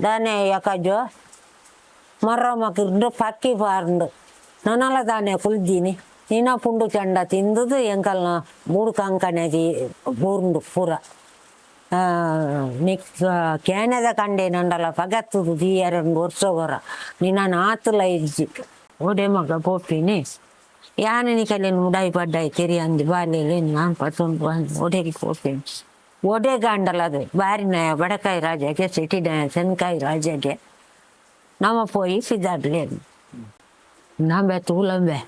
ದಾನೆ ಯಕಜೋ ಮರ ಮಕಿರ್ದು ಪಕ್ಕಿ ಪಾರ್ಂಡು ನನಲ ದಾನೆ ಕುಲ್ದಿನಿ ನಿನ ಪುಂಡು ಚಂಡ ತಿಂದುದು ಎಂಕಲ್ನ ಮೂಡು ಕಂಕಣೆ ಬೂರ್ಂಡು ಪೂರ ನಿಕ್ ಕೇನದ ಕಂಡೆ ನಂಡಲ ಪಗತ್ತದು ದೀಯರೊಂದು ವರ್ಷ ಹೊರ ನಿನ್ನ ಆತುಲ ಇಜ್ಜಿ ಓಡೆ ಮಗ ಪೋಪಿನಿ ಯಾನ ನಿಕಲೆನ್ ಉಡಾಯಿ ಪಡ್ಡಾಯಿ ತೆರಿಯಂದು ಬಾಲೆಲೆ ನಾನು ಪತ್ತೊಂದು ಬಂದು ಓಡೆಗೆ ಪೋಪಿನಿ ಓಡೆ ಗಾಂಡಲ ಅದು ಬಾರಿನಾಯ ಬಡಕಾಯಿ ರಾಜಗೆ ಸಿಟಿನಾಯ ಸೆನ್ಕಾಯಿ ರಾಜಗೆ ನಮ್ಮ ಪೋಯಿ ಸಿದ್ದಾಡ್ಲೇನು ನಾಂಬೆ ತೂಲಂಬೆ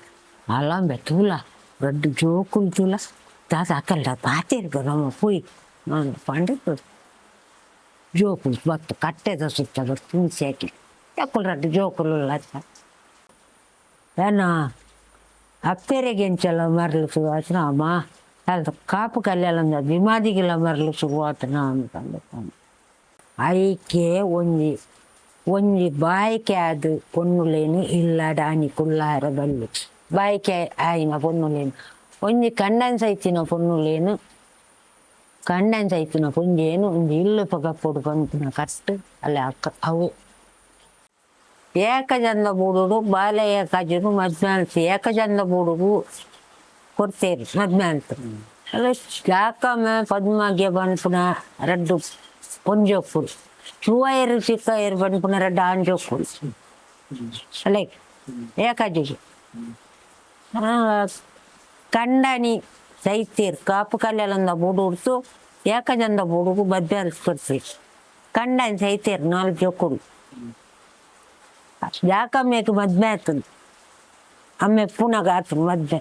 ಅಲ್ಲಂಬೆ ತೂಲ ರಡ್ಡು ಜೋಕುಲು ತೂಲ ತಾತ ಅಕ್ಕಲ್ಡ ಪಾತೆರ್ಗ ನಮ್ಮ ಪೋಯಿ ನಾನು ಪಂಡ ಜೋಕುಲು ಬತ್ತು ಕಟ್ಟೆದ ಸುತ್ತ ಬತ್ತು ಸೇಕಿ ಯಾಕುಲು ರಡ್ಡು ಜೋಕುಲು ಲತ್ತ ಏನ ಅಪ್ಪೆರೆಗೆ ಎಂಚಲ ಮರಲು ಶುರುವಾತನ ಅಮ್ಮ ಅದು ಕಾಪು ಕಲ್ಯಾಲಂದ ಬಿಮಾದಿಗೆಲ್ಲ ಮರಲು ಶುರುವಾತನ ಅಂತಂದು ಐಕೆ ಒಂಜಿ ಒಂಜಿ ಬಾಯಿಕೆ ಅದು ಪೊನ್ನುಲೇನು ಇಲ್ಲಡ ಆನಿ ಕುಲ್ಲಾರ ಬಲ್ಲು ಬಾಯಿಕೆ ಆಯಿನ ಪೊನ್ನುಲೇನು ಒಂಜಿ ಕಂಡನ್ ಸೈತಿನ ಪೊನ್ನುಲೇನು ಕಂಡನ್ ಸೈತಿನ ಪೊಂಜೇನು ಒಂಜಿ ಇಲ್ಲು ಪಗಪ್ಪೊಡು ಪನ್ಪಿನ ಕಟ್ಟು ಅಲ್ಲ ಅಕ್ಕ ಅವು ಏಕಜಂದ ಬೂಡುಡು ಬಾಲೆ ಏಕಜನು ಮದ್ಮ್ಯಾಲ್ಸಿ ಏಕಜಂದ ಬೂಡುಗು ಕೊಡ್ತೇರಿ ಮದ್ಮ್ಯಾಲ್ತು ಅಲ್ಲ ಯಾಕಮ್ಮ ಪದ್ಮಗೆ ಪನ್ಪುನ ರಡ್ಡು ಪೊಂಜೋಕ್ಕುಲು ಚೂವೈರು ಚಿಕ್ಕಯ್ಯರು ಪನ್ಪುನ ರಡ್ಡು ಆಂಜೋಕ್ಕುಲು ಅಲ್ಲ ಏಕಾಜಿಗೆ ಕಂಡನಿ ಸೈತೀರ್ ಕಾಪು ಕಲ್ಯಾಲಂದ ಬೂಡು ಉಡ್ತು ಏಕಜಂದ ಬೂಡುಗು ಬದ್ಯಾಲ್ ಕೊಡ್ತೀರಿ ಕಂಡನಿ ಸೈತೀರ್ ನಾಲ್ಕು ಜೋಕುಲು ಯಾಕಮ್ಮೆಗ್ ಮದ್ಮೆ ಆತಂದು ಅಮ್ಮೆ ಪುನಗ ಆತು ಮದ್ಮೆ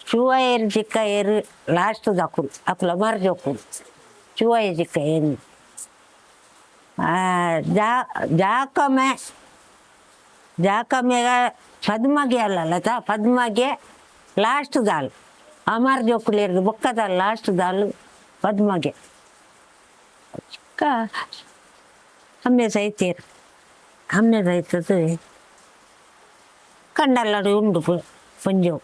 ಚೂವಯ್ಯರು ಚಿಕ್ಕಯ್ಯರು ಲಾಸ್ಟ್ ಅಕುಲು ಅಕುಲ ಮರ್ ಜೋಕುಲು ಚೂವಯ್ಯ ಚಿಕ್ಕಯ್ಯನು ಜಾಕಮ್ಮೆ ಜಾಕಮ್ಮೆಗ ಪದ್ಮಗೆ ಅಲ್ಲಲ್ಲ ತಾ ಪದ್ಮಗೆ ಲಾಸ್ಟ್ ದಾಲ್ ಅಮರ್ ಜೋಕುಲು ಬೊಕ್ಕದ ಲಾಸ್ಟ್ ದಾಲ್ ಪದ್ಮಗೆ ಚಿಕ್ಕ ಅಮ್ಮೆ ಸೈತೀರು ಅಮ್ಮೆ ಸೈತದು ಕಂಡಲ್ಲಾಡಿ ಉಂಡು ಪೊಂಜೋ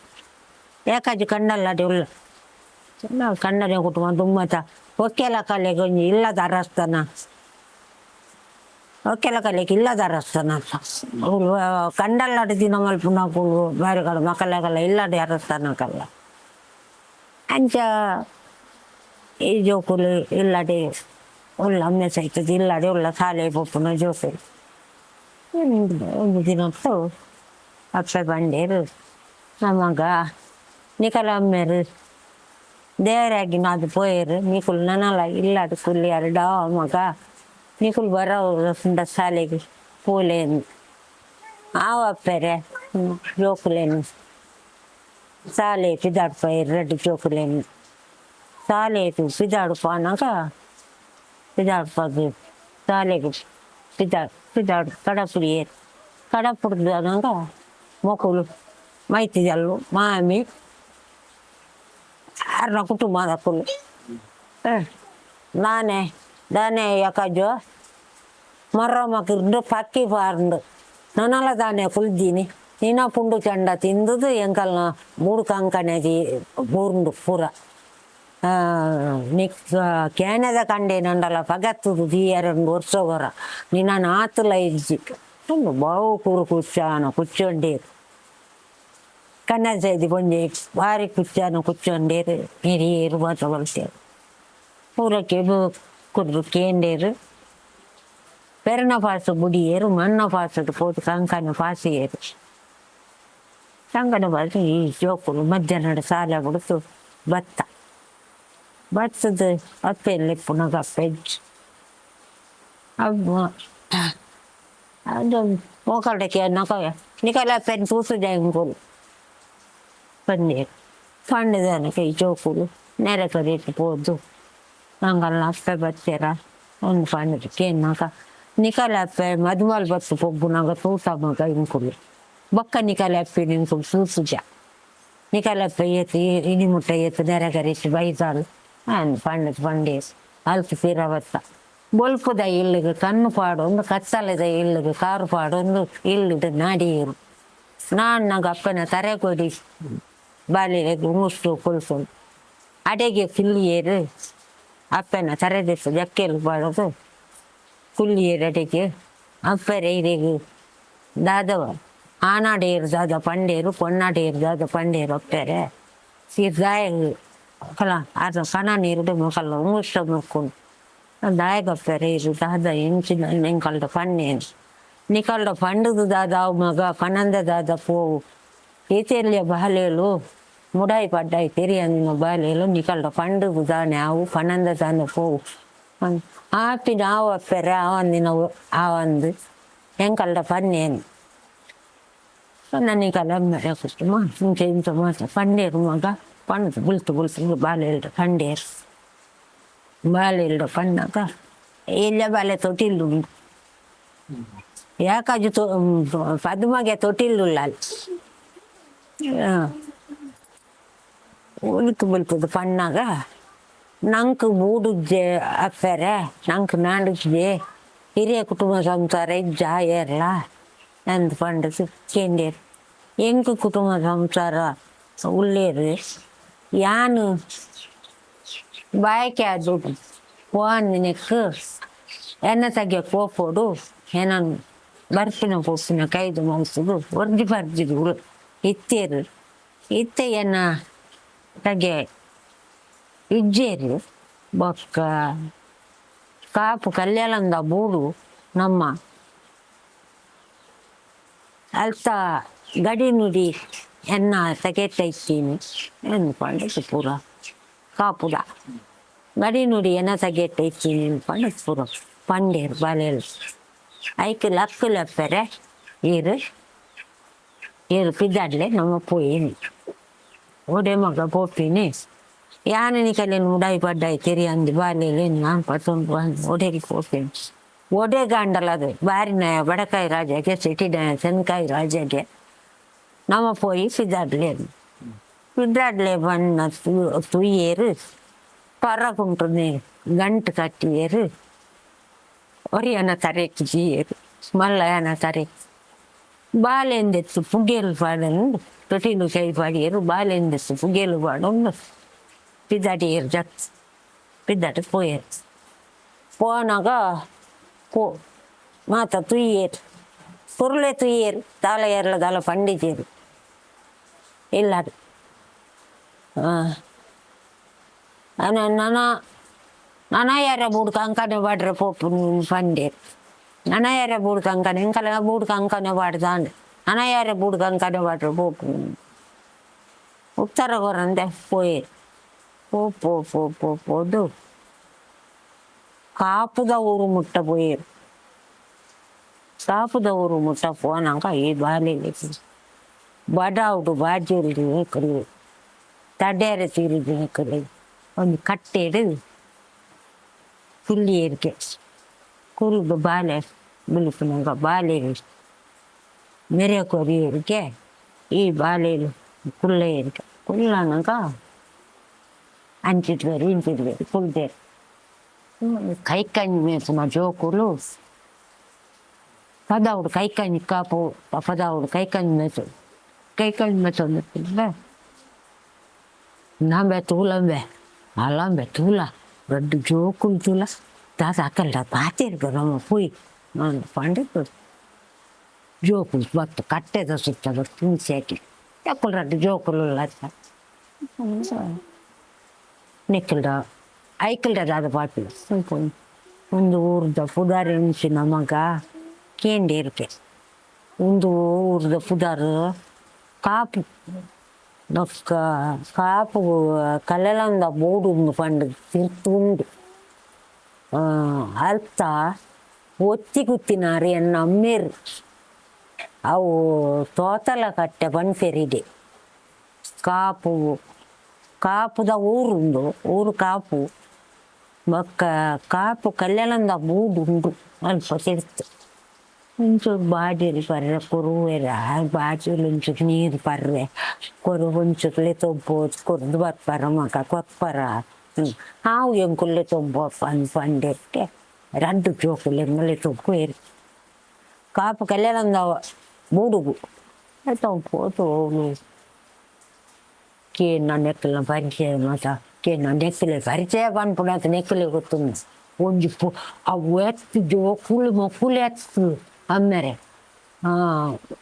ಏಕಾಜಿ ಕಂಡಲ್ಲಾಡಿ ಉಲ್ಲ ಕಂಡನೆ ಕುಟುಂಬ ದುಮ್ಮತ ಒಕ್ಕೆಲ ಕಲೆಗೆ ಒಂಜಿ ಇಲ್ಲದ ಅರಸ್ತನ ಒಕ್ಕೆಲ ಕಲೆಗೆ ಇಲ್ಲದ ಅರಸ್ತನ ಕಂಡಲ್ಲಾಡಿ ದಿನ ಮಲ್ಪುನಕುಲು ಬೇರೆಗಳು ಮಕ್ಕಳಗಲ್ಲ ಇಲ್ಲಡೆ ಅರಸ್ತನ ಕಲ್ಲ ಅಂಚ ಈ ಜೋಕುಲು ಇಲ್ಲಡೆ ಉಲ್ಲ ಅಮ್ಮೆ ಸೈತದ ಇಲ್ಲಡೆ ಉಲ್ಲ ಶಾಲೆ ಪೋಪುನ ಜೋಕುಲು ಒಂದು ದಿನ ಅಪ್ಪೆ ಬಂಡೇರು ನಮಗ ನಿಕಲ ಅಮ್ಮೇರು ದೇವರಾಗಿ ನಾದು ಪೋಯರು ನಿಕುಲು ನನಲ ಇಲ್ಲದ ಕುಲ್ಲಿಯಾರು ಡಾ ಮಗ ನಿಕುಲು ಬರೋ ಶಾಲೆಗೆ ಪೋಲೇನು ಆವ ಅಪ್ಪೆರೆ ಜೋಕುಲೇನು ಶಾಲೆ ಪಿದಾಡ್ಪೋಯರು ರೆಡ್ಡು ಜೋಕುಲೇನು ಶಾಲೆ ಪಿದಾಡ್ಪಾನಾಗ ಪಿದಾಡ್ಪದು ಶಾಲೆಗೆ ಪಿದಾ ಪಿದಾಡ್ ಕಡಪುಡಿಯೇರು ಕಡಪುಡ್ದನಾಗ ಮೊಕುಲು ಮೈತಿದಲ್ಲು ಮಾಮಿ ಅರ್ನ ಕುಟುಂಬದಕುಲು ನಾನೇ ದಾನೆ ಯಕಜೋ ಮರ ಮಕಿರ್ದು ಪಕ್ಕಿ ಪಾರ್ಂಡು ನನಲ ದಾನೆ ಕುಲ್ದಿನಿ ನಿನ ಪುಂಡು ಚಂಡ ತಿಂದುದು ಎಂಕಲ್ನ ಮೂಡು ಕಂಕಣೆ ಬೂರ್ಂಡು ಪೂರ ನಿಕ್ ಕೇನದ ಕಂಡೆ ನಂಡಲ ಪಗತ್ತದು ದೀಯರೊಂದು ವರ್ಷ ಹೊರ ನಿನ್ನ ಆತುಲ ಇಜ್ಜಿ ಉಂಡು ಬಾವು ಕೂರು ಕುಚ್ಚಾನ ಕುಚ್ಚೊಂಡೇರು ಕಣ್ಣ ಸೈದಿ ಪೊಂಜೆ ಬಾರಿ ಕುಚ್ಚಾನ ಕುಚ್ಚೊಂಡೇರು ಹಿರಿಯರು ಮಾತ ಬಲ್ತೇರು ಪೂರಕ್ಕೆ ಕುರ್ದು ಕೇಂಡೇರು ಪೆರನ ಪಾಸು ಬುಡಿಯೇರು ಮಣ್ಣ ಪಾಸದು ಪೋತು ಕಂಕನ ಪಾಸಿಯೇರು ಕಂಕನ ಪಾಸು ಈ ಜೋಕುಲು ಮಧ್ಯಾಹ್ನ ಸಾಲ ಬಿಡ್ತು ಭತ್ತ ಭತ್ತದ ಅಪ್ಪೆಲ್ಲಿ ಪುನಗ ಅಪ್ಪೆಜ್ಜಿ ಅಮ್ಮ ಅದು ಮೋಕಾಲ್ಡಕ್ಕೆ ನಕ ನಿಕಲ ಪೆನ್ ತೂಸು ಜಾಯಿಂಗೋಲು ಪನ್ನೀರ್ ಪಂಡದನಕ ಈ ಜೋಕುಲು ನೆರೆ ಕರೀಟ್ ಪೋದು ನಂಗಲ್ಲ ಅಪ್ಪೆ ಬತ್ತೀರ ಒಂದು ಪಂಡ ಕೇನಾಕ ನಿಕಲ ಅಪ್ಪೆ ಮದುಮಲ್ ಬತ್ತು ಪೊಗ್ಗುನಾಗ ತೂತ ಮಗ ಇಂಕುಲು ಬೊಕ್ಕ ನಿಕಲ ಅಪ್ಪೆ ನಿಂಕುಲು ತೂಸುಜ ನಿಕಲ ಅಪ್ಪೆ ಏತು ಇನಿ ಮುಟ್ಟ ಏತು ನೆರೆ ಕರೀಟ್ ಬೈದಾಳು ಪಂಡ ಪಂಡೆ ಅಲ್ಪ ತೀರ ಬತ್ತ ಬೊಲ್ಪುದ ಇಲ್ಲಿಗೆ ಕಣ್ಣು ಪಾಡೊಂದು ಕತ್ತಲೆದ ಇಲ್ಲಿಗೆ ಕಾರು ಪಾಡೊಂದು ಇಲ್ಲದ ನಾಡಿಯರು ನಾನು ನಂಗೆ ಅಪ್ಪನ ತರೆ ಕೊಡಿ ಬಾಲಿಗೆ ಮುಷ್ಟು ಕೊಲ್ಸೊಂದು ಅಡೆಗೆ ಕಿಲ್ಲಿಯೇರು ಅಪ್ಪನ ತರೆದಿತ್ತು ಜಕ್ಕೆಲು ಪಾಡೋದು ಕುಲ್ಲಿಯರಡೆಗೆ ಅಪ್ಪರೆ ಇರೆಗ್ ದಾದವ ಆನಾಡೇರು ದಾದ ಪಂಡೇರು ಪೊನ್ನಾಡೇರು ದಾದ ಪಂಡೇರು ಅಪ್ಪರೆ ಸೀರ್ ದಾಯ ಕಲ ಆತ ಕಣ ನೀರುಡು ಮೊಕಲ್ಲ ಉಂಗುಷ್ಟ ಮುಕ್ಕೊಂಡು ದಾಯಗಪ್ಪರೆ ಇರು ದಾದ ಎಂಚಿನ ಎಂಕಲ್ಡ ಪನ್ನೇನು ನಿಕಲ್ಡ ಪಂಡುದು ದಾದ ಅವು ಮಗ ಪನಂದ ದಾದ ಪೋವು ಏತೆರ್ಲಿಯ ಬಾಲೇಲು ಮುಡಾಯಿ ಪಡ್ಡಾಯಿ ತೆರಿಯಂದಿನ ಬಾಲೇಲು ನಿಕಲ್ಡ ಪಂಡುದು ದಾನೆ ಅವು ಪನಂದ ದಾನೆ ಪೋವು ಆಪಿನ ಆವು ಅಪ್ಪೆರೆ ಆವಂದಿನ ಆವಂದು ಎಂಕಲ್ಡ ಪನ್ನೇನು ನನೀಗಲ ಇಂಚ ಇಂಚ ಮಾತ ಪಂಡೇರು ಮಗ ಪಂಡು ಬುಲ್ತು ಬುಲ್ತು ಬಾಲೆಲ್ಡ ಪಂಡೇರು ಬಾಲೆಲ್ಡ ಪಣ್ಣಾಗ ಎಲ್ಲ ಬಾಲೆ ತೊಟಿಲ್ಲು ಉಂಡು ಯಾಕಾಜು ತೊ ಪದ್ಮಗೆ ತೊಟಿಲ್ಲುಲ್ಲ ಅಲ್ಲಿ ಉಲ್ತು ಬುಲ್ತದ ಪಣ್ಣಾಗ ನಂಕ್ ಬೂಡುಜ್ಜೆ ಅಪ್ಪೆರೆ ನಂಕ್ ನಾಡುಜ್ಜೆ ಹಿರಿಯ ಕುಟುಂಬ ಸಂಸಾರ ಇಜ್ಜ ಏರ್ಲ ಅಂದ್ ಪಂಡದು ಕೇಂಡೇರು ಎಂಕ್ ಕುಟುಂಬ ಸಂಸಾರ ಉಳ್ಳೇರು ಯಾನು ಬಾಯಕೆ ಅದು ಪೋಂದಿನೆಕ್ ಎನ್ನ ತಗ್ಗೆ ಪೋಪೋಡು ಏನನ್ ಬರ್ಪಿನ ಪೋಪಿನ ಕೈದು ಮಲ್ತುದು ಒರ್ಜಿ ಬರ್ಜಿದು ಇತ್ತೇರು ಇತ್ತೆ ಎನ್ನ ತಗೆ ಇಜ್ಜೇರು ಬೊಕ್ಕ ಕಾಪು ಕಲ್ಯಾಣಂದ ಬೂಡು ನಮ್ಮ ಅಲ್ತ ಗಡಿ ನುಡಿ ಎನ್ನ ತಗೆಟ್ಟ ಇತ್ತೀನಿ ಎಂದು ಪಂಡದು ಪೂರ ಕಾಪುದ ಗಡಿ ನುಡಿ ಎನ್ನ ತಗೆಟ್ಟ ಇತ್ತೀನಿ ಪಂಡ ಪೂರ ಪಂಡೇರು ಬಾಲೆಲ್ ಐಕ್ ಲಕ್ಕು ಲಪ್ಪೆರೆ ಈರು ಈರು ಪಿದಾಡ್ಲೆ ನಮ್ಮ ಪೋಯಿನಿ ಓಡೆ ಮಗ ಪೋಪಿನಿ ಯಾನನಿ ಕಲೆನ್ ಉಡಾಯಿ ಪಡ್ಡಾಯಿ ತೆರಿಯಂದು ಬಾಲೆಲ್ ನಾನು ಪತ್ತೊಂದು ಬಂದು ಒಡೆಗೆ ಪೋಪಿನಿ ಒಡೆ ಗಾಂಡಲ ಅದು ಬಾರಿನಾಯ ಬಡಕಾಯಿ ರಾಜಗೆ ಸಿಟಿನಾಯ ಸೆನ್ಕಾಯಿ ರಾಜಗೆ ನಮ್ಮ ಪೋಯಿ ಪಿದಾಡ್ಲೆ ಪಿದಾಡ್ಲೆ ಬಣ್ಣ ತುಯ್ಯೇರು ಪರಕುಂಟು ಗಂಟು ಕಟ್ಟಿಯೇರು ಒರಿಯನ ತರೆಕ್ ಜೀಯೇರು ಮಲ್ಲಯನ ತರೆಕ್ ಬಾಲೆಂದೆತ್ತು ಪುಗೆಲ್ ಪಾಡೊಂದು ತೊಟಿಲು ಕೈ ಪಾಡಿಯರು ಬಾಲೆಂದೆತ್ತು ಪುಗೆಲು ಪಾಡೊಂದು ಪಿದಾಡಿಯರು ಜತ್ ಪಿದಾಟ ಪೋಯರು ಪೋನಾಗ ಪೋ ಮಾತ ತುಯ್ಯೇರು ಪೊರ್ಲೆ ತುಯ್ಯೇರು ತಾಳ ಏರ್ಲ ದಾಲ ಪಂಡಿತೇರು ಇಲ್ಲ ನನ ನನ ಯಾರ ಬೂಡು ಕಂಕನೆ ಪಾಡ್ರೆ ಪೋಪು ಪಂಡೇರು ನನ ಯಾರ ಬೂಡು ಕಂಕನೆ ಎಂಕಲ ಬೂಡು ಕಂಕನೆ ಪಾಡ್ದಾಂಡ್ ನನ ಯಾರ ಬೂಡು ಕಂಕನೆ ಪಾಡ್ರೆ ಪೋಪು ಉತ್ತರ ಕೊರಂದೆ ಪೋಯೇರು ಪೋ ಪೋ ಪೋ ಪೋ ಪೋದು ಕಾಪುದ ಊರು ಮುಟ್ಟ ಪೋಯೇರು ಕಾಪುದ ಊರು ಮುಟ್ಟ ಪೋನಾಗ ಈ ಬಾಲೆ ಬಡಾವುಡು ಬಾಜಿ ಕಡೆ ತಡ್ಯಾರ ತೀರಿದ ಕಡೆ ಒಂದು ಕಟ್ಟೆಡು ಕುಲ್ಲಿಯರಿಗೆ ಕುರುಬ ಬಾಲೆ ಬಿಳುಪುನಗ ಬಾಲೆ ಮೆರೆ ಕೊರಿಯರಿಗೆ ಈ ಬಾಲೆಲು ಕುಳ್ಳೆಯರಿಗೆ ಕುಳ್ಳನಗ ಅಂಚಿದ್ವೇರು ಇಂಚಿದ್ವೇರು ಕುಲ್ದೇರು ಕೈಕಂಜಿ ಮೇಪುನ ಜೋಕುಲು ಪದಾವುಡು ಕೈಕಂಜಿ ಕಾಪು ಪದಾವುಡು ಕೈಕಂಜಿ ಮೇಸು ಕೈಕಂಜಿ ಮೇಸೊಂದು ನಾಂಬೆ ತೂಲಂಬೆ ಅಲ್ಲಂಬೆ ತೂಲ ರಡ್ಡು ಜೋಕುಲು ತೂಲ ದಾದ ಅಕ್ಕಲ್ಡ ಪಾತೆರ್ಗ ನಮ್ಮ ಪೋಯ್ ನಾನು ಪಂಡ ಜೋಕುಲು ಬತ್ತು ಕಟ್ಟೆದ ಸುತ್ತದ ತಿನ್ಸಿ ಹಾಕಿ ಯಾಕುಲು ರಡ್ಡು ಜೋಕುಲು ನಿಕ್ಕಲ್ಡ ಐಕಲ್ಡ ದಾದ ಪಾಪಿ ಒಂದು ಊರ್ದ ಪುದಾರ್ ಎನ್ಸಿನ ಮಗ ಕೇಂಡೇರ್ಕೆ ಒಂದು ಊರ್ದ ಪುದಾರ್ ಕಾಪು ಬೊಕ್ಕ ಕಾಪು ಕಲ್ಲಲಂದ ಬೋಡು ಉಂದು ಪಂಡ್ ತಿರ್ತು ಉಂಡು ಅಲ್ತ ಒತ್ತಿ ಗುತ್ತಿನಾರ್ ಎನ್ನ ಅಮ್ಮೆರ್ ಅವು ತೋತಲ ಕಟ್ಟೆ ಪನ್ಪೆರಿಡೆ ಕಾಪು ಕಾಪುದ ಊರು ಉಂಡು ಊರು ಕಾಪು ಬೊಕ್ಕ ಕಾಪು ಕಲ್ಯಾಣಂದ ಬೂಡು ಉಂಡು ಅಲ್ಪ ತಿರ್ತು ಒಂಚೂರು ಬಾಜೆಲ್ ಪರ್ರೆ ಕೊರುವೆರ ಬಾಜೆಲ್ ಒಂಚೂರು ನೀರು ಪರ್ರೆ ಕೊರು ಒಂಚೂರು ಲೆತೊಬ್ಬು ಕೊರ್ದು ಬರ್ಪರ ಮಗ ಕೊರ್ಪರ ಹಾವು ಎಂಕುಲ್ಲೆ ತೊಬ್ಬ ಪಂದ್ ಪಂಡೆಟ್ಟೆ ರಡ್ಡು ಜೋಕುಲೆ ಲೆತೊಬ್ಬು ಕಾಪು ಕಲ್ಯಾಣಂದ ಬೂಡುಗು ತೊಂಪೋತು ಕೇನ ನೆಕ್ಕಲ್ನ ಪರಿಚಯ ಮಾತ ಕೇನ ನೆಕ್ಕಲೆ ಪರಿಚಯ ಪನ್ಪುನಾತ ನೆಕ್ಕಲೆ ಗೊತ್ತುಂಡು. ಒಂಜಿ ಅವು ಎತ್ತು ಜೋಕುಲು ಮೊಕುಲು ಎತ್ತು ಅಮ್ಮೆರೆ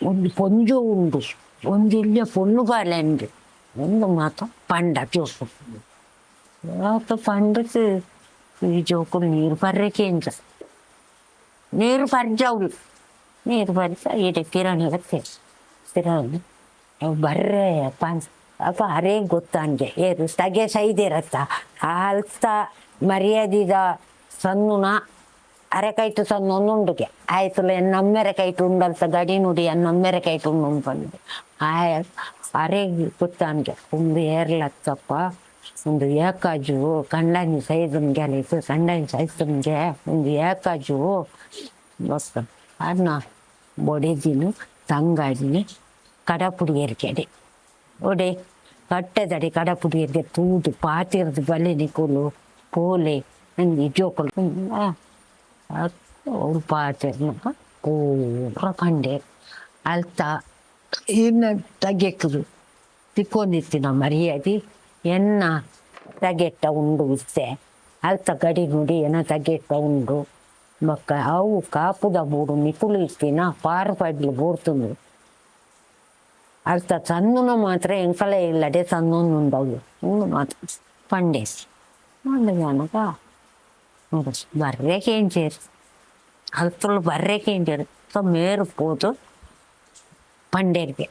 ಒಂಜಿ ಪೊಂಜು ಉಂಡು ಒಂಜಿ ಇಲ್ಲೇ ಪೊಣ್ಣು ಬಾಲೆಂದು ಒಂದು ಮಾತ ಪಂಡ ಜೋಕು ಆತ ಪಂಡಕ್ಕೆ ಈ ಜೋಕುಲು ನೀರು ಪರ್ರೆಕೆ ಇಂಚ ನೀರು ಪರ್ಜವ್ಲು ನೀರು ಪರ್ಜ ಇಡೆ ಕಿರಣಿ ಬತ್ತೆ ಕಿರಣಿ ಅವು ಬರ್ರೆ ಪನ್ಸ್ ಅಪ್ಪ ಅರೇ ಗೊತ್ತಾಂಗೆ ಏರು ತಗೆ ಸೈದಿರತ್ತ ಅಲ್ತ ಮರ್ಯಾದಿದ ಸನ್ನುನ ಅರೆ ಕೈಟು ಸಣ್ಣ ಒಂದುಂಡುಗೆ ಆಯ್ತಲ್ಲ ನಮ್ಮೆರೆ ಕೈಟು ಉಂಡಲ್ತ ಗಡಿ ನುಡಿ ನಮ್ಮೆರೆ ಕೈಟು ಉಂಡು ಪಂಡೆ ಆಯ ಅರೆ ಗೊತ್ತಾನ್ಗೆ ಒಂದು ಏರ್ಲತ್ತಪ್ಪ ಒಂದು ಏಕಾಜು ಕಂಡನಿ ಸೈದುನ್ಗೆ ಅಲ್ಲಿತ್ತು ಕಂಡನಿ ಸೈದುನ್ಗೆ ಒಂದು ಏಕಾಜು ಬಸ್ ಅನ್ನ ಬೊಡೆದಿನು ತಂಗಾಡಿನಿ ಕಡಪುಡಿಯರ್ಕೆಡೆ ಒಡೆ ಕಟ್ಟೆದಡಿ ಕಡಪುಡಿಯರ್ಗೆ ತೂದು ಪಾತಿರ್ದು ಬಲ್ಲೆ ನಿಕುಲು ಪೋಲೆ ನಂಗೆ ಜೋಕುಲು ಅವ್ರು ಪಾತಿರ್ನ ಪೂರ ಪಂಡೆ ಅಲ್ತ ಇನ್ನು ತಗೆಕ್ಕದು ತಿಕ್ಕೊಂಡಿತ್ತಿನ ಮರ್ಯಾದೆ ಎನ್ನ ತಗೆಟ್ಟ ಉಂಡು ಇತ್ತೆ ಅಲ್ತ ಗಡಿ ನುಡಿ ಏನ ತಗೆಟ್ಟ ಉಂಡು ಬೊಕ್ಕ ಅವು ಕಾಪುದ ಬೂಡು ನಿಕುಲು ಇತ್ತಿನ ಪಾರು ಪಡ್ಲು ಬೋರ್ತುಂಡು ಅಲ್ತ ಸಣ್ಣನ ಮಾತ್ರ ಎಂಕಲೆ ಇಲ್ಲಡೆ ಸಣ್ಣೊಂದುಂಡವು ಉಂಡು ಮಾತ್ರ ಪಂಡೆ ಮಂಡಗಾನಗ ಬರ್ರೆ ಕೇಂಚೇರು ಅಲ್ತುಳು ಬರ್ರೆ ಕೇಂಚೇರು ಸೊ ಮೇರು ಪೋದು ಪಂಡೇರಿಗೆ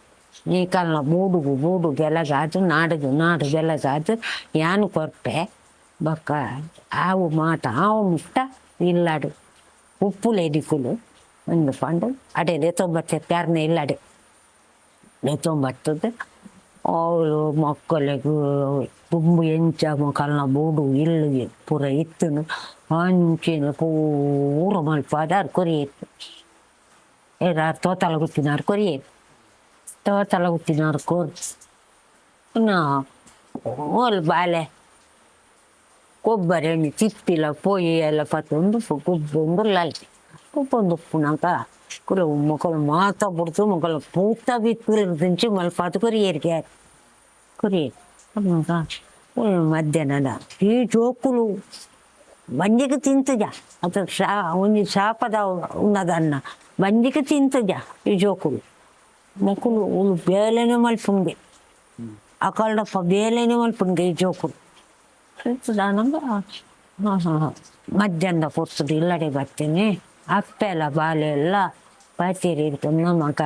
ಈ ಕಾಲ ಬೂಡುಗು ಬೂಡು ಬೆಲಗಾದು ನಾಡುಗು ನಾಡು ಬೆಲಗಾದು ಯಾನು ಕೊರ್ಪೆ ಬೊಕ್ಕ ಆವು ಮಾತ ಆವು ಮುಟ್ಟ ಇಲ್ಲಾಡು ಉಪ್ಪುಲೆ ದಿಕ್ಕುಲು ಒಂದು ಪಂಡ ಅಡೆ ಲೆತ್ತೊಂಬತ್ತೆ ಪ್ಯಾರ್ನ ಇಲ್ಲಾಡೆ ಲೆತ್ತೊಂಬತ್ತದ ಅವಳು ಮಕ್ಕಳಿಗೂ ತುಂಬು ಎಂಚ ಮೊಕಲ್ನ ಬೂಡು ಇಲ್ಲು ಪೂರ ಇತ್ತುನು ಅಂಚಿನ ಪೂರ ಮಲ್ಪಾದಾರ್ ಕೊರಿಯೇರು ಏರ ತೋತಲ ಗುತ್ತಿನಾರು ಕೊರಿಯೇರು ತೋತಲ ಗುತ್ತಿನಾರು ಕೋರ್ ನಾ ಓಲ್ ಬಾಲೆ ಕೊಬ್ಬರಿ ಎಣ್ಣೆ ತಿಪ್ಪಿಲ ಪೊಯ್ಯಿ ಎಲ್ಲ ಪತ್ತೊಂದು ಕೊಬ್ಬೊಂದು ಲಲ್ಟಿ ಕೊಬ್ಬೊಂದು ಉಪ್ಪುನಕ ಕುಲ ಮೊಕಲು ಮಾತ ಬುಡ್ತು ಮೊಕಲು ಪೂತ ಬಿತ್ತು ಮಲ್ಪಾತು ಕೊರಿಯೇರಿಗೆ ಕೊರಿಯೇರು ಮಧ್ಯಾಹ್ನದ ಈ ಜೋಕುಲು ಬಂಜಿಗೆ ತಿಂತಜ ಅದು ಶಾ ಒಂಜಿ ಶಾಪದ ಉನ್ನದನ್ನ ಬಂಜಿಗೆ ತಿಂತಜ ಈ ಜೋಕುಲು ಮೊಕುಲು ಉಲು ಬೇಲೆನೆ ಮಲ್ಪುಂಗೆ ಅಕಲ್ಡಪ್ಪ ಬೇಲೆನೆ ಮಲ್ಪುಂಗೆ ಈ ಜೋಕುಲು ನಂಗೆ ಮಧ್ಯಾಹ್ನದ ಪೊರ್ತುಡು ಇಲ್ಲಡೆ ಬರ್ತೀನಿ ಅಪ್ಪೆಲ್ಲ ಬಾಲೆ ಎಲ್ಲ ಪಾತಿರಿ ಮಗ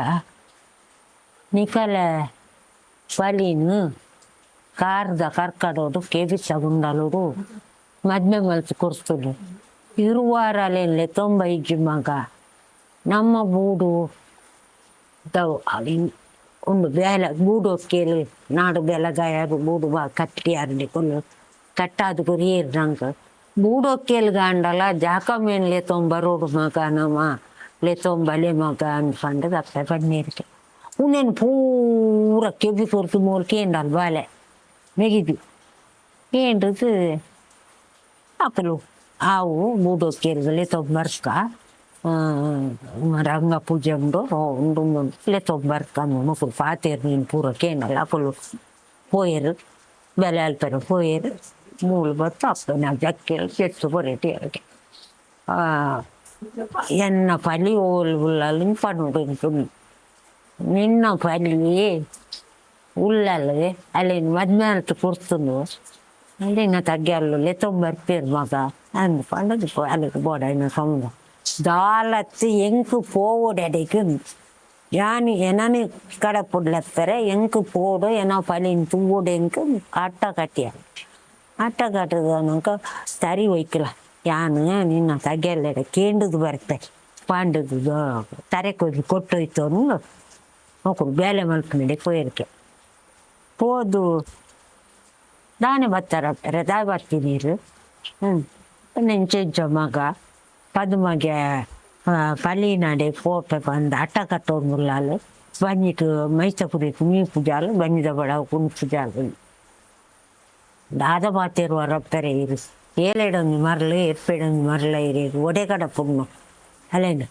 ನಿಕಲೆ ಪಲಿನು ಕಾರ್ದ ಕರ್ಕಡೋಡು ಕೆಬಿಸ ಗುಂಡಲೋಡು ಮದ್ಮೆ ಮಲ್ತು ಕೊರ್ತುಡು ಇರುವಾರಲೆಲ್ಲೆ ತೊಂಬ ಇಜ್ಜಿ ಮಗ ನಮ್ಮ ಬೂಡು ದವು ಉಂಡು ಬೇಲೆ ಬೂಡು ಕೇಳು ನಾಡು ಬೆಲಗಾಯರು ಬೂಡು ಬಾ ಕಟ್ಟಿಯಾರು ಕೊಲ್ಲು ಕಟ್ಟಾದು ಕೊರಿಯೇರು ನಂಗೆ ಬೂಡೋ ಕೇಳ್ಗಾಂಡಲ ಜಾಕಮೇನ್ ಲೇತೊಂಬರೋಡು ಮಗ ನಮ್ಮ ಲೇತೊಂಬಲೆ ಮಗ ಅನ್ಫಂಡದ ಅಪ್ಪೆ ಪನ್ನೀರ್ಗೆ ಉನ್ನೇನು ಪೂರ ಕೆಬಿ ಕೊರ್ತು ಮೋಲ್ ಕೇಂಡಲ್ ಬಾಲೆ ಮೆಗಿದು ಕೇಂಡ್ರದು ಅಪ್ಪಲು ಆವು ಬೂಡೋ ಕೇಳ್ಗಲೆ ತೊಂಬರ್ಕ ರಂಗ ಪೂಜೆ ಉಂಡು ಉಂಡು ಲೆತ್ತೊಂಬರ್ಕ ಮೊಕುಲು ಪಾತೇರು ನೀನು ಪೂರ ಕೇಂಡಲ್ಲ ಅಪ್ಪಲು ಪೋಯರು ಬೆಲೆ ಅಲ್ಪರು ಪೋಯರು ಮೂಲು ಬತ್ತು ಅಪ್ಪ ನಾವು ಜಕ್ಕೆಲ್ ಸೆಟ್ಟು ಬೊರೆಟಿ ಅರಗೆ ಎನ್ನ ಪಲಿ ಓಲ್ ಉಳ್ಳಲ್ಲಿ ಪನ್ನುಡು ನಿನ್ನ ಪಲಿ ಉಳ್ಳಲ್ಲಿ ಅಲ್ಲಿ ಮದ್ಮೆ ಅಂತ ಕೊಡ್ತುಂಡು ಅಲ್ಲಿನ ತಗ್ಗಲ್ಲು ಲೆತ್ತೊಂಬರ್ಪೇರು ಮಗ ಅಂದ್ ಪಂಡದು ಅಲ್ಲಿಗೆ ಬೋಡ ಇನ್ನ ಸೊಂದ ದಾಲತ್ತು ಎಂಕ್ ಪೋವೊಡೆಡೆಗ್ ಯಾನ್ ಎನನ್ ಕಡಪುಡ್ಲತ್ತಾರೆ ಎಂಕ್ ಪೋಡು ಎನ ಪಲಿನ್ ತೂವೊಡು ಎಂಕ್ ಅಟ್ಟ ಕಟ್ಟಿಯ ಅಟ್ಟ ಕಟ್ಟದನಕ ತರಿ ಒಯ್ಕಲ ಯಾನ್ ನಿನ್ನ ತಗ್ಗೆಲ್ಲೆಡ ಕೇಂಡುದು ಬರ್ತೆ ಪಾಂಡುದು ತರೆ ಕೊಯ್ದು ಕೊಟ್ಟೋಯ್ತು ಮೊಕುಲು ಬೇಲೆ ಮಲ್ಪುನೆಡೆ ಪೋಯೆರ್ಗೆ ಪೋದು ದಾನೆ ಬತ್ತಾರ ದಾಯ ಬರ್ತೀನಿ ನೆಂಚೆಂಚ ಮಗ ಪದುಮಗೆ ಪಲಿನಡೆ ಪೋಪೆ ಪಂದ್ ಅಟ್ಟ ಕಟ್ಟೊಂದುಲ್ಲಾಲ್ ಬಂಜಿಕ್ ಮೈತ ಪುರಿಕ್ ಮೀಪುಜಾಲ್ ಬಂಜಿದ ಬಡವು ಕುನ್ಪುಜಾಲ್ ದಾದ ಪಾತೆರುವ ರಪ್ಪರೆ ಇರು ಏಲೆಡೊಂಜಿ ಮರ್ಲು ಎಪ್ಪೆಡೊಂಜಿ ಮರ್ಲ ಇರು ಒಡೆ ಕಡಪುಣ್ಣು ಅಲೆನ್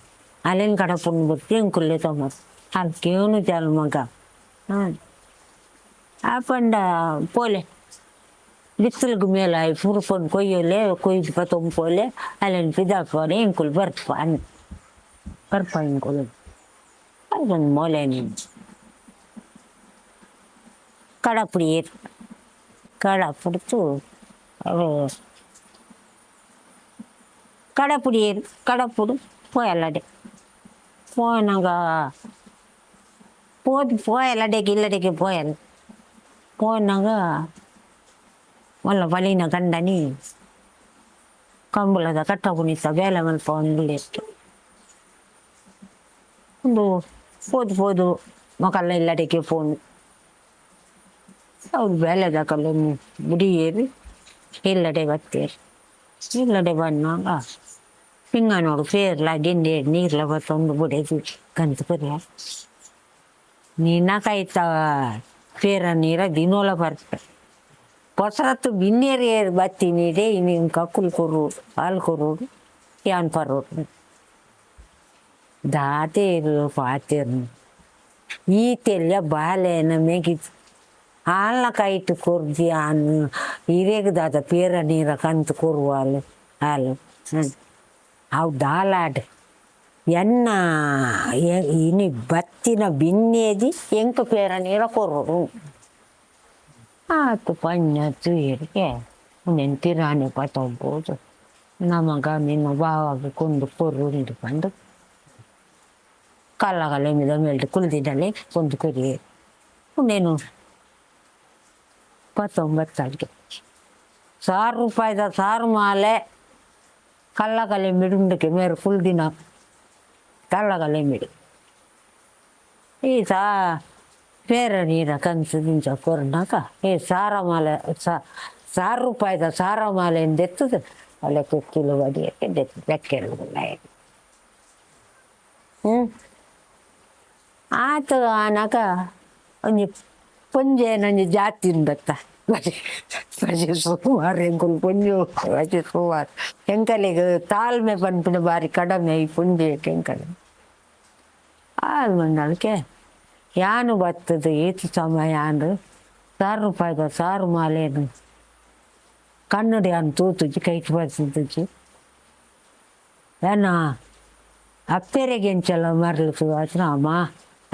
ಅಲೆನ್ ಕಡಪುಣ್ಣು ಬೊತ್ತಿ ಎಂಕುಲ್ಲೆ ತೊಂಬ ಅಲ್ ಕೇನು ಜಾಲ್ ಮಗ ಆಪಂಡ ಪೋಲೆ ಬಿಸಿಲಿಗೆ ಮೇಲೆ ಆಯ್ ಪುರುಪನ್ ಕೊಯ್ಯಲೆ ಕೊಯ್ದು ಪತ್ತೊಂಪೋಲೆ ಅಲ್ಲೇನು ಪಿದಾಪೋಲೆ ಇಂಕುಲು ಬರ್ಪ ಅನ್ ಬರ್ಪ ಇಂಕುಲು ಅದೊಂದು ಮೊಲೆ ನೀನು ಕಡಪುಡಿ ಕಡಪುಡ್ತು ಅವು ಕಡಪುಡಿ ಕಡಪುಡು ಪೋಯಲ್ಲಡೆ ಪೋನಾಗ ಪೋದು ಪೋಯಲ್ಲಡೆಗೆ ಇಲ್ಲಡೆಗೆ ಪೋಯಲ್ಲ ಪೋನಾಗ ಮಲ್ಲ ಬಲಿನ ಗಂಡನಿ ಕಂಬಳದ ಕಟ್ಟ ಕುಣಿತ ಬೇಲೆ ಮಲ್ಪ ಒಂದು ಒಂದು ಪೋದು ಪೋದು ಮೊಕಲ್ಲ ಇಲ್ಲಡೆಗೆ ಫೋನ್ ಅವ್ರು ಬೇಲೆದಕಲ್ಲ ಮುಡಿಯೇರಿ ಇಲ್ಲಡೆ ಬತ್ತೇರಿ ಇಲ್ಲಡೆ ಬಂದಾಗ ಹಿಂಗ ನೋಡು ಫೇರ್ಲ ದಿಂಡೆ ನೀರ್ಲ ಬತ್ತೊಂದು ಬುಡೇದು ಕಂತು ಪರ್ಯ ನಿನ್ನ ಕೈತ ಫೇರ ನೀರ ದಿನೋಲ ಬರ್ತ ಪೊಸರತ್ತು ಬಿನ್ನೇರಿ ಬತ್ತಿ ನೀಡೆ ಇನ್ನು ಕಕ್ಕುಲ್ ಕೊರು ಹಾಲು ಕೊರೋಡು ಯಾನ್ ಪರೋಡು ದಾತೇರು ಪಾತೇರು ಈ ತೆಲ್ಲ ಬಾಲೆನ ಮೇಗಿ ಹಾಲ್ನ ಕೈಟ್ ಕೊರ್ದಿ ಆನ್ ಇರೇಗ್ ದಾದ ಪೇರ ನೀರ ಕಂತು ಕೊರುವಾಲು ಹಾಲು ಅವು ದಾಲಾಡ್ ಎನ್ನ ಇನಿ ಬತ್ತಿನ ಬಿನ್ನೇದಿ ಎಂಕ ಪೇರ ನೀರ ಕೊರೋಡು ಆತು ಪಂಜ ತೂಯರಿಗೆ ನೆಂತಿರಾನೆ ಪತ್ತೊಂಬೋದು ನಮಗ ನಿನ್ನ ಬಾವಾಗ ಕೊಂಡು ಕೊರು ಬಂದು ಕಲ್ಲಗಲೆ ಮಿದ ಮೇಲೆ ಕುಳಿದಿದ್ದಲೆ ಕೊಂಡು ಕೊರಿಯೇ ಇನ್ನೇನು ಪತ್ತೊಂಬತ್ತಲ್ಗೆ 100 ರೂಪಾಯಿದ ಸಾರು ಮಾಲೆ ಕಲ್ಲಗಲೆ ಮಿಡುಂಡಕ್ಕೆ ಮೇರೆ ಕುಳ್ದಿನ ಕಲ್ಲಗಲೆ ಮಿಡು ಈ ಸಾ ಬೇರೆ ನೀರ ಕಂತು ದಿಂಚ ಕೊರ್ನಾಕ ಏ ಸಾರ ಮಾಲೆ 100 ರೂಪಾಯಿದ ಸಾರ ಮಾಲೆ ಎಂದೆತ್ತದ ಅಲ್ಲೇ ಕಿಲೋ ಬಡಿಯಕ್ಕೆ ಬೆಕ್ಕೆಲ್ಲ ಹ್ಞೂ ಆತು ಆನಾಗ ಒಂಜಿ ಪೊಂಜೆ ನಂಜಿ ಜಾತಿ ಉಂಡತ್ತ ಬಜೆ ಬಜೆ ಸುಮಾರು ಎಂಕುಲು ಪೊಂಜು ಬಜೆ ಸುಮಾರು ಎಂಕಲಿಗೆ ತಾಳ್ಮೆ ಪನ್ಪಿನ ಬಾರಿ ಕಡಿಮೆ ಈ ಪುಂಜೆ ಎಂಕಲೆ ಆದ್ ಮಂಡಲಕ್ಕೆ ಯಾನು ಬತ್ತದ ಏತು ಸಮಯ ಅಂದು 100 ರೂಪಾಯಿದ ಸಾರು ಮಾಲೇನು ಕನ್ನಡಿ ಅನ್ ತೂತುಜಿ ಕೈಟ್ ಬರ್ತುಜಿ ಏನ ಅಪ್ಪೆರೆಗೆ ಎಂಚೆಲ್ಲ ಮರಲು ಶುರುವಾತನ ಅಮ್ಮ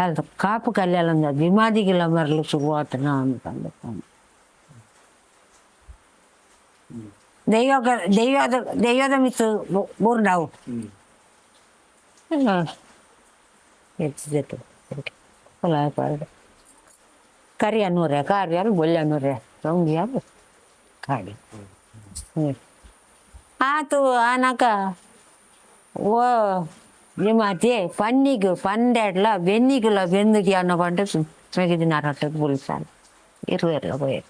ಅದು ಕಾಪು ಕಲ್ಯಾಣ ಬಿಮಾದಿಗೆಲ್ಲ ಮರಲು ಶುರುವಾತನ ಅಂತಂದು ದೈವ ದೈವದ ದೈವದ ಮಿತ್ತು ಬೋರ್ಡಾವು ಕರಿ ಅನ್ನೂರೆ ಕಾರ್ಯಾರು ಬೊಲ್ಲೆ ಅನ್ನೂರೆ ರೊಂಗಿಯಾರು ಕಾಡಿ ಆತು ಆನಕ ಓ ನಿಮ್ಮತ್ತೆ ಪನ್ನಿಗೆ ಪಂಡೆಡ್ಲ ಬೆನ್ನಿಗುಲ ಬೆನ್ನಿಗೆ ಅನ್ನೋ ಪಂಡ ಮೆಗಿದಿನ ಬುಲ್ಸಾನ ಇರುವೆರ್ಲ ಪೋಯರು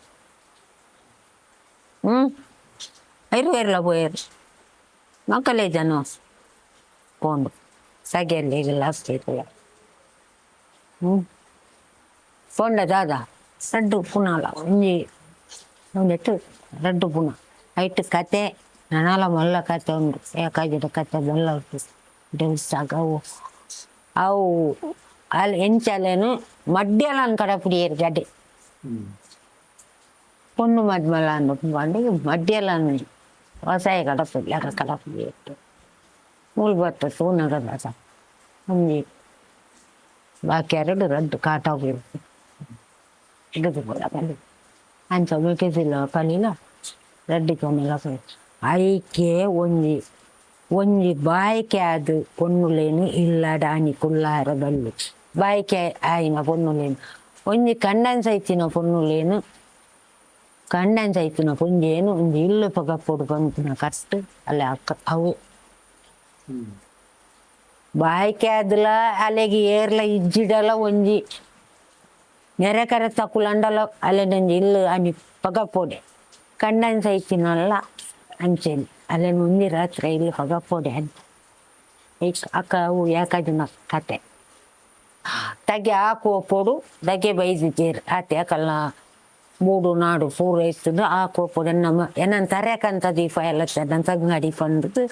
ಹ್ಞೂ ಇರುವೆರ್ಲ ಪೋಯರು ಮಕ್ಕಳೇ ಜನ ಪೋಂಡು ಸಗೆಯಲ್ಲಿ ಇಲ್ಲ ಅಷ್ಟಿಲ್ಲ ಹ್ಞೂ ಪೋಂಡ ದಾದ ರಡ್ಡು ಪುನಾಲ ಒಂಜಿ ಒಂದೆಟ್ಟು ರಡ್ಡು ಪುನ ಐಟ್ ಕತೆ ನನಲ ಮಲ್ಲ ಕತೆ ಉಂಡು ಏಕಾಜಿದ ಕತೆ ಮಲ್ಲ ಉಂಟು ಡೆಲ್ಸಾಗ ಅವು ಅವು ಅಲ್ಲಿ ಎಂಚಲೇನು ಮಡ್ಯಲನ್ ಕಡ ಪುಡಿಯರು ಗಡ್ಡೆ பொண்ணு மதுமலான்னு பண்டு மத்தியெல்லாம் விவசாய கடப்பு இல்லை கடப்பு ನೂಲು ಬತ್ತ ತೂನಗದ ಒಂಜಿ ಬಾಕಿ ಎರಡು ರಡ್ಡು ಕಾಟ ಹಿಡಿದು ಅಂಚ ಮಿಕ್ಕಿಸಿಲ್ಲ ಕಲಿಲ ರಡ್ಡಿ ಕೊನೆಲ್ಲ ಐಕೆ ಒಂಜಿ ಒಂಜಿ ಬಾಯ್ಕೆ ಅದು ಪೊನ್ನುಲೇನು ಇಲ್ಲ ಡಾನಿ ಕುಲ್ಲಾರ ಬಲ್ಲಿ ಬಾಯ್ಕೆ ಆಯಿನ ಪೊನ್ನುಲೇನು ಒಂಜಿ ಕಂಡನ್ ಸೈತಿನ ಪೊನ್ನುಲೇನು ಕಂಡನ್ ಸೈತಿನ ಪೊಂಜೇನು ಒಂಜಿ ಇಲ್ಲು ಪಗಪೊಡು ಪನ್ಪಿನ ಕಟ್ಟು ಅಲ್ಲ ಅಕ್ಕ ಅವು ಬಾಯ್ಕೆ ಆದಲ ಅಲೆಗೆ ಏರ್ಲ ಇಜ್ಜಿಡಲ ಒಂಜಿ ನೆರೆ ಕರೆ ತಕುಲಂಡಲ ಅಲೆನೊಂಜಿ ಇಲ್ಲು ಅನಿ ಪಗಪೊಡೆ ಕಂಡನ್ ಸೈತಿನಲ್ಲ ಅಂಚೆನೆ ಅಲ್ಲೇನು ಒಂಜಿ ರಾತ್ರಿ ಇಲ್ಲಿ ಪಗಪೊಡೆ ಅಂತ ಅಕ್ಕ ಅವು ಯಾಕಾಜಿನ ಕತೆ ತಗೆ ಹಾಕುವ ಪೊಡು ದಗೆ ಬೈದಿದ್ದೀರಿ ಆತೆ ಅಕಲ್ನ ಮೂಡು ನಾಡು ಪೂರ ಇತ್ತದು ಆ ಕೋಪೊಡು ನಮ್ಮ ಎನ್ನನ್ ತರೆಕಂತ ದೀಪ ಎಲ್ಲ ನನ್ನ ತಂಗಡಿ ಪಂಡುದು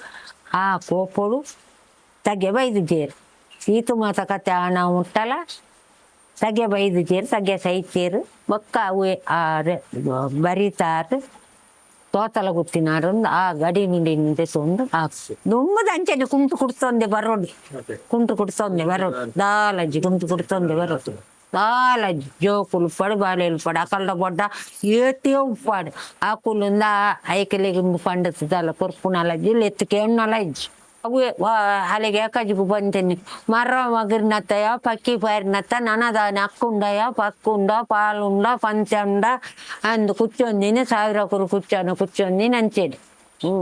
ಆ ಕೋಪೊಡು ತಗೆ ಬೈದಿದ್ದೀರಿ ಈತು ಮಾತ ಕತೆ ಆಣ ಮುಟ್ಟಲ ತಗೆ ಬೈದಿದ್ದೀರಿ ತಗೆ ಸೈತೀರು ಬೊಕ್ಕ ಅವು ಬರಿತಾರು. ತೋತಲ ಗುತ್ತಿನಾರೊಂದು ಆ ಗಡಿ ನುಡಿನ ದೆತ್ತೊಂದು ಆಕ್ಸು ದುಂಬುದ ಅಂಚನೆ ಕುಂಟು ಕುಡ್ತೊಂದೆ ಬರೋಡು. ಕುಂಟು ಕುಡ್ತೊಂದೆ ಬರೋಡು, ದಾಲಜ್ಜಿ ಕುಂಟು ಕುಡ್ತೊಂದೆ ಬರೋಡು. ದಾಲಜ್ಜಿ ಜೋಕುಲು ಉಪ್ಪಾಡು, ಬಾಲೆಲು ಉಪ್ಪಾಡು, ಅಕಲ್ಡ ಬೊಡ್ಡ ಏತೇ ಉಪ್ಪಾಡು. ಅಕುಲುಂದ ಐಕಲೆಗ್ ಉಂದು ಪಂಡತ್ ದಾಲ ಕೊರ್ಪುನಲಜ್ಜಿ, ಲೆತ್ತು ಕೇಣ್ಣಲ ಇಜ್ಜಿ. ಅವು ಅಲೆಗೆ ಏಕಾಜಿಗು ಬಂತೇನೆ ಮರ ಮಗಿರ್ನತ್ತಯ ಪಕ್ಕಿ ಪಾರಿನತ್ತ ನನದಾನೆ ಅಕ್ಕುಂಡಯ ಪಕ್ಕುಂಡ ಪಾಲುಂಡ ಪಂಚಂಡ ಅಂದು ಕುಚ್ಚೊಂದಿನಿ ಸಾವಿರ ಕುರು ಕುಚ್ಚನ ಕುಚ್ಚೊಂದಿನಿ ಅಂಚೆನೆ. ಹ್ಞೂ.